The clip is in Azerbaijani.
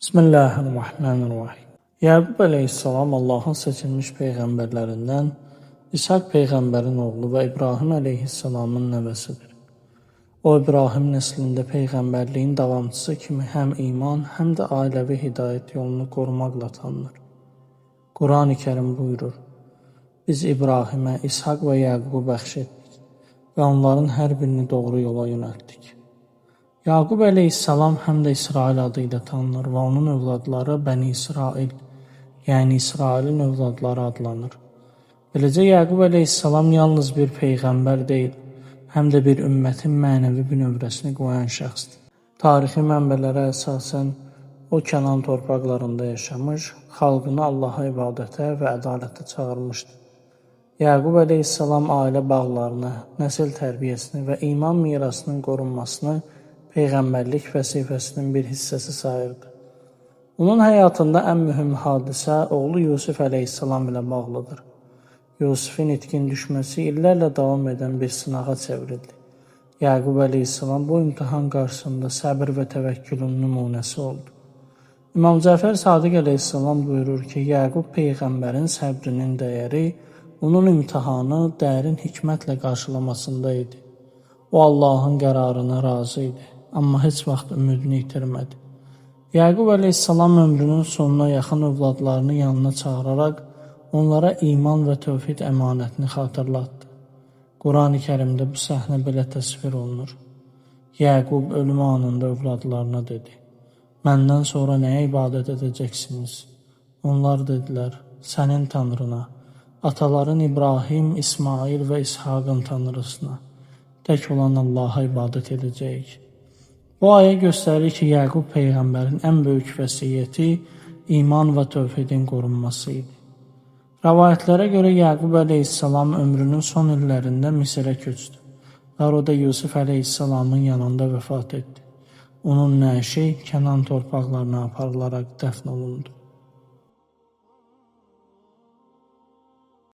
Bismillahirrahmanirrahim. Yaqub əleyhissalam Allahın seçilmiş peyğəmbərlərindən İshaq peyğəmbərin oğlu və İbrahim əleyhissalamın nəvəsidir. O, İbrahim nəslində peyğəmbərliyin davamçısı kimi həm iman, həm də ailəvi hidayət yolunu qorumaqla tanınır. Qurani Kərim buyurur: Biz İbrahimə İshaq və Yaqubu bəxş etdik və onların hər birini doğru yola yönəltdik. Yaqub əleyhissalam həm də İsrail adı ilə tanınır və onun övladları Bəni İsrail, yəni İsrailin övladları adlanır. Beləcə Yaqub əleyhissalam yalnız bir peyğəmbər deyil, həm də bir ümmətin mənəvi bünövrəsini qoyan şəxsdir. Tarixi mənbələrə əsasən o Kənan torpaqlarında yaşamış, xalqını Allaha ibadətə və ədalətə çağırmışdı. Yaqub əleyhissalam ailə bağlarını, nəsil tərbiyəsini və iman mirasının qorunmasını peyğəmbərlik vəzifəsinin bir hissəsi sayırdı. Onun həyatında ən mühüm hadisə oğlu Yusuf əleyhissalam ilə bağlıdır. Yusufin itkin düşməsi illərlə davam edən bir sınağa çevrildi. Yaqub əleyhissalam bu imtahan qarşısında səbir və təvəkkülün nümunəsi oldu. İmam Cəfər Sadiq əleyhissalam buyurur ki, Yaqub peyğəmbərin səbrinin dəyəri onun imtahanı dərin hikmətlə qarşılamasında idi. O Allahın qərarına razı idi, amma heç vaxt ümidini itirmədi. Yaqub əleyhissalam ömrünün sonuna yaxın övladlarını yanına çağıraraq onlara iman və tövhid əmanətini xatırlatdı. Qurani Kərimdə bu səhnə belə təsvir olunur. Yaqub ölüm anında övladlarına dedi: Məndən sonra nəyə ibadət edəcəksiniz? Onlar dedilər: Sənin Tanrına, ataların İbrahim, İsmail və İshaqın Tanrısına, tək olan Allaha ibadət edəcəyik. Bu ayə göstərir ki, Yaqub peyğəmbərin ən böyük vəsiyyəti iman və tövhidin qorunması idi. Rəvayətlərə görə Yaqub əleyhissalam ömrünün son illərində Misirə köçdü və orada Yusuf əleyhissalamın yanında vəfat etdi. Onun nəşi Kənan torpaqlarına aparılaraq dəfn olundu.